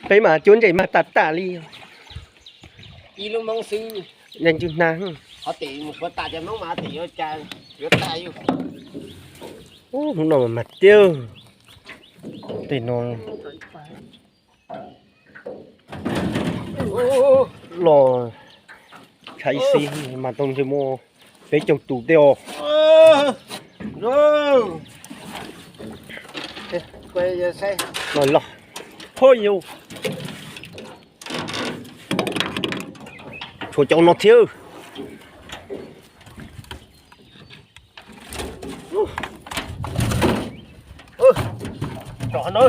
Peb mas cuab ntsej mas tag tag li. Ib lub moob xwb. Yeej ntsws hnav. Qhov tim mus suav tas cov moob mas tim yuav tas yuav tas yus. Ub, hnub no mas mag tiag. Tej no los khaiv xi mas tau ntshe muaj peb caug tus tej os. Los los, ho yus tshuav cov no thiab. Tsom no.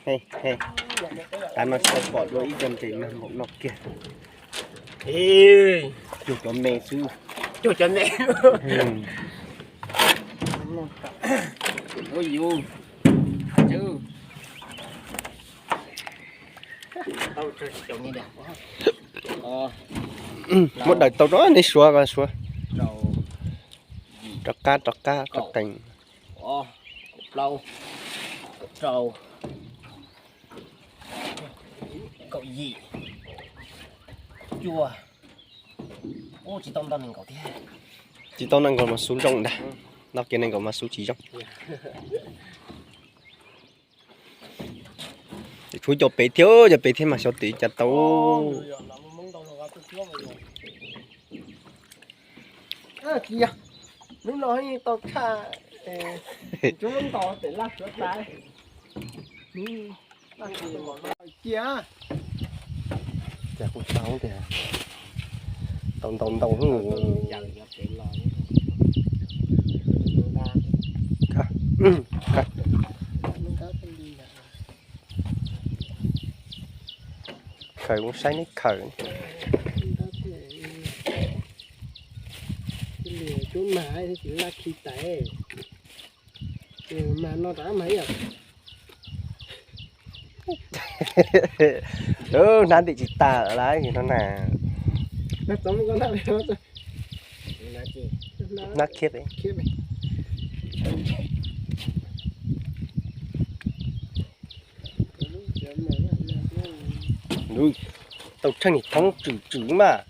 He, he. Tav no tsis tau pom dua ib co ntses mag npaum no kiag. Cuag cov me xwb. Cuag cov me. Ua yus. Muab daws tau rau nej suav, suav. Rov qab, rov qab, rov qees. Plaub, rau, kaum yim, cuaj. Ub, tsis tau ntau nees nkaum thiab. Tsis tau nees nkaum mas xub zoo ntag. Ntau kiag nees nkaum mas xub tsis zoo. Tshuav cov pem thiab, cov pem thiab mas xyov twb cas tau. Tsis yog, hnub no tau tshaj, tsuav ntaus tes laj suav tas. Cia, cas kuv tau tias tau ntau ntau hnub. Khaws kuv saib neb khaws. Cub mag tsis laj khi tais. Mag no rov mag ib yam. Hnab ntim tsis tas lawm no na. Hnab khiab. Tau tsheej thoob tswm tswm mas.